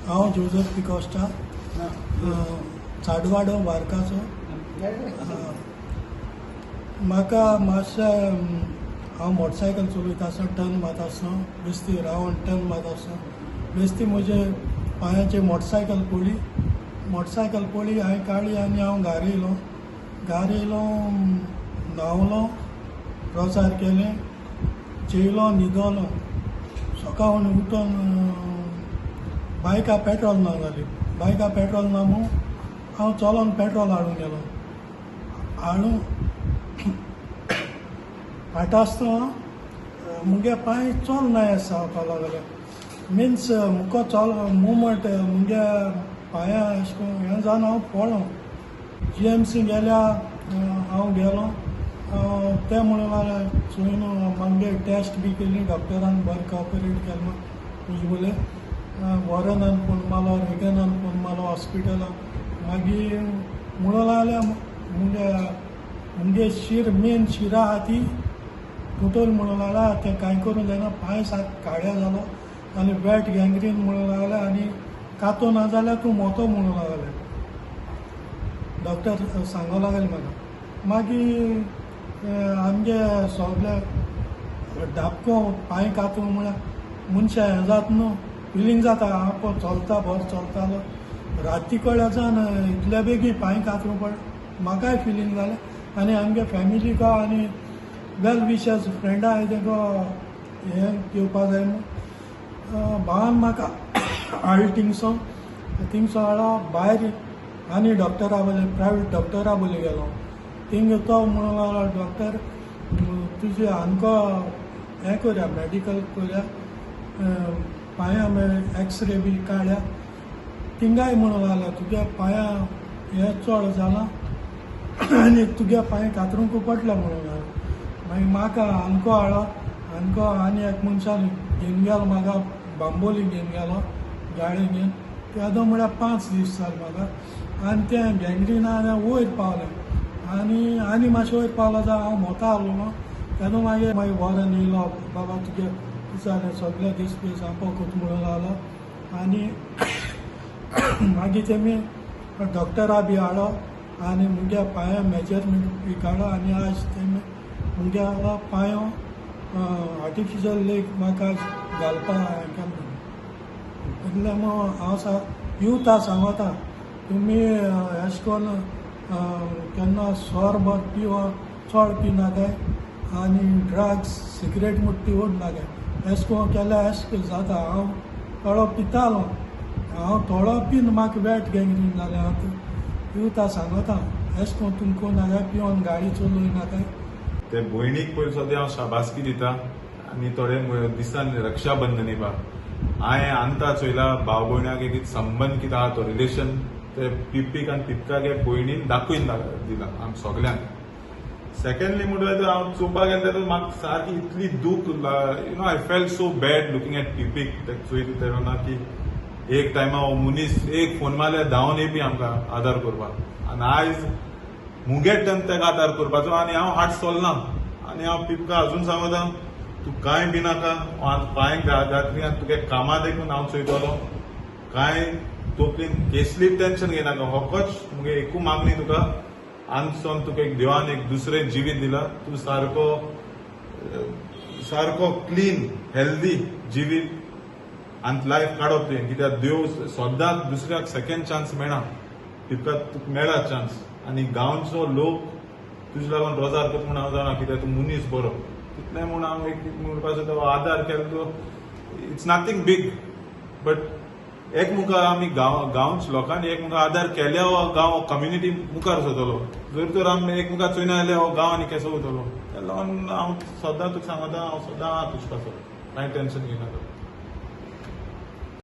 हांव जोजफ डिकॉस्टा, साडवाडो वार्काचो. म्हाका मातशें, हांव मोटरसायकल चलयता आसतना, टर्न मारता आसतना, बेस्ती रावंड टर्न मारता आसतना बेस्ती म्हजे पांयाचेर मोटरसायकल पडली. मोटरसायकल पडली, हांवें काडली आनी हांव घारा येयलो. घारा येयलो, न्हांवलो, रोजार केलें, जेयलो, न्हिदलो. सकाळ उठोन बायका पेट्रोल ना जाली. बायका पेट्रोल ना म्हूण हांव चलोन पेट्रोल हाडूंक गेलो. हाडून हाडटा आसतना मुगे पांय चल नाय जावपा लागले. मिन्स मुको चल मुवमेंट मुगे पांया अशें करून हें जावन हांव पडलो. जीएमसी गेल्या हांव गेलो. ते म्हणून लागले, चोय न्हू, मागीर टेस्ट बी केली. डॉक्टरान बरें कॉपरेट केलें. तुजे बोले वॉरनान फोन मारलो, रेगनान फोन मारलो हॉस्पिटलान. मागीर म्हणून लागले, मुगे मुगे शीर, मेन शिरा आहा ती तुटोल म्हणून लागला. तें कांय करूंक जायना. पांय सारको काळ्या जालो आनी वेट गँग्रीन म्हणून लागले आनी कातो ना जाल्यार तूं मोतो म्हणून लागले. डॉक्टर सांगो लागले म्हाका. मागीर आमगे सगळे धापको पांय कातू म्हळ्यार मनशां हें जाता न्हू, फिलींग जाता. हांव पळय चलता, बरो चलतालो, राती कडेन जावन इतल्या बेगीन पांय कातरूं पड म्हाकाय फिलींग जालें. आनी आमगे फॅमिलीको आनी वेल विशर्स फ्रेंडा तेंको हें घेवपा जाय म्हूण भावान म्हाका हाडलो थिंगसो. थिंगसो हाडलो भायर आनी डॉक्टरा बोले, प्रायवेट डॉक्टरा बोले गेलो. थिंग तो म्हणूंक लागलो, डॉक्टर, तुजें आमकां हें करया, मॅडिकल करया, पांयां एक्सरे बी काडया. थिंगाय म्हणूंक लागलो, तुज्या पांयां हें चड जालां आनी तुगे पांय कातरूंक पडले म्हणूंक लागलो. मागीर म्हाका आमको हाडलो. आमको आनी एक मनशान घेवन गेलो म्हाका, बांबोली घेवन गेलो गाडी घेवन. तेदो म्हळ्यार 5 दीस जाले म्हाका आनी तें गँग्रीना वयर पावलें. आनी आनी मातशें वयर पावलो जाल्यार हांव मोता आहलो. तेन्ना मागीर मागीर वॉरन येयलो, बाबा तुगे कितें जालें सगळें दीस पीस आपो कोत म्हणूंक लागलो. आनी मागीर तेमी डॉक्टरा बी हाडलो आनी मुगे पांया मेजरमेंट बी काडलो आनी आज तेमी मुगे पांयो आर्टिफिशियल लेग म्हाका घालपा हें केलें. इतलें म्हूण हांव सा युथा सांगता, तुमी अशें करून केन्ना सोर बर पिव चड पिनाकाय आनी ड्रग्स, सिगरेट मुट्टी ओड नाकाय. अशें करून केल्यार अशें जाता. हांव थोडो पितालो. हांव थोडो पिन म्हाका वेट गँग्रीन जालें. हांव युथा सांगता, अशें करून तुमकां नाकाय, पिवन गाडी चलोय नाकाय. ते भयणीक पयलीं सद्या हांव शाबासकी दिता. आनी थोडे दिसान रक्षाबंधन बा, हांवें अंता चोयला भाव भयणाक एक संबंद कितें आहा तो रिलेशन ते पिप्पीक आनी पिपकाक हे भयणीन दाखोवन दिला आम सगल्यांक. सेकंडली म्हणल्यार हांव चोवपाक गेलें तेन्ना म्हाका सारकी इतली दूख, I felt so bad looking at पिपीक. ते चोयता तेन्ना की एक टायमा हो मनीस एक फोन मारल्यार धांवन येवपी आमकां आदार करपाक आनी आयज मुगे टर्न ताका आदार करपाचो आनी हांव हात सोलना. आनी हांव पिपका अजून सांगता, तूं कांय भिनाका. हांव पांय घातली आनी तुगे कामां देखून हांव चोयतलो. कांय तकलीन केसली टेन्शन घेयनाका. होकच मुगे एकू मागणी तुका, आनसोन तुका एक देवान एक दुसरें जिवीत दिला, तूं सारको सारको क्लीन हेल्दी जिवीत आनी लायफ काडप तुवें, कित्याक देव सद्दां दुसऱ्याक सेकंड चान्स मेळना. तितका तुका मेळ्ळा चान्स आनी गांवचो लोक तुजे लागून रोजार करता म्हूण हांव जाणा, कित्याक तूं मनीस बरो. तितलें म्हूण हांव एक म्हणपाचो तो आदार केलो तो it's nothing big, but एक मुखार आमी गांव गांवच लोकांनी एक मुखार आदार केल्या हो गांव कम्युनिटी मुखार सरतलो. जर तर आमी एक मुखार चोयना जाल्यार हो गांव आनी केसो वतलो? तेका लागून हांव सदां तुका सांगता, हांव सदां आहा तुजे पासत, कांय टेन्शन घेयनाका.